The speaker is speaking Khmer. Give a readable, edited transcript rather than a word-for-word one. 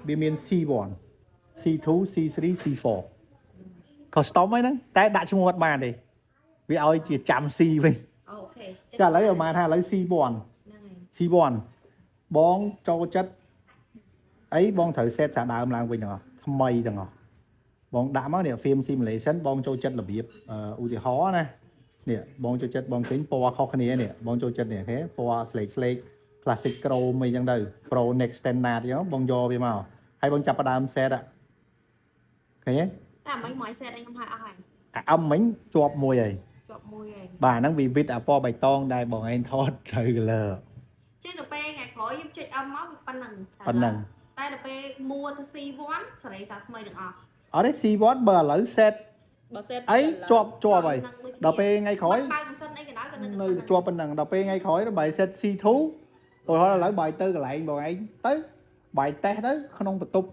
វាមាន C1 C2 C3 C4 custom ហ្នឹងតែដាក់ឈ្មោះអត់បានទេវាឲ្យជាចាំ C វិញ។ OK។ ចាឥឡូវឲ្យមកថាឥឡូវ C1 ហ្នឹងហើយ។ C1 បងចូលចិត្តអីបងត្រូវ set សាដើមឡើងវិញទាំងអស់ថ្មីទាំងអស់បងដាក់មកនេះ film simulation បងចូលចិត្តរបៀបឧទាហរណ៍ណានេះបងចូលចិត្តបងឃើញពណ៌ខុសគ្នានេះបងចូលចិត្តនេះOK ពណ៌ស្លេកស្លេក classic chrome អីចឹងទៅ pro next standard ចឹងបងយកវាមកហើយបងចាប់ផ្ដើម set ឃើញទេ? តែមិញមក set អីខ្ញុំឲ្យអស់ហើយ។ អាអឹមមិញជាប់មួយហើយ។ ជាប់មួយហើយ។ បាទហ្នឹងវាវិតអាពណ៌បៃតងដែលបងឯងថតត្រូវ color។ ជាងដល់ពេលថ្ងៃក្រោយខ្ញុំចុច M មកវាប៉ុណ្ណឹង។ ប៉ុណ្ណឹង។ តែដល់ពេលមួទៅ C1 សេរីសាថ្មីទាំងអស់។ អត់ទេ C1 បើឥឡូវ set បើ set អីជាប់ជាប់ហើយដល់ពេលថ្ងៃក្រោយ បើកម៉ាស៊ីនអីក៏ដោយក៏នៅ នៅជាប់ប៉ុណ្ណឹងដល់ពេលថ្ងៃក្រោយបើ set C2 ឧទាហរណ៍ឥឡូវបើទៅកន្លែងបងឯងទៅបាយតេស្តទៅក្នុងបន្ទប់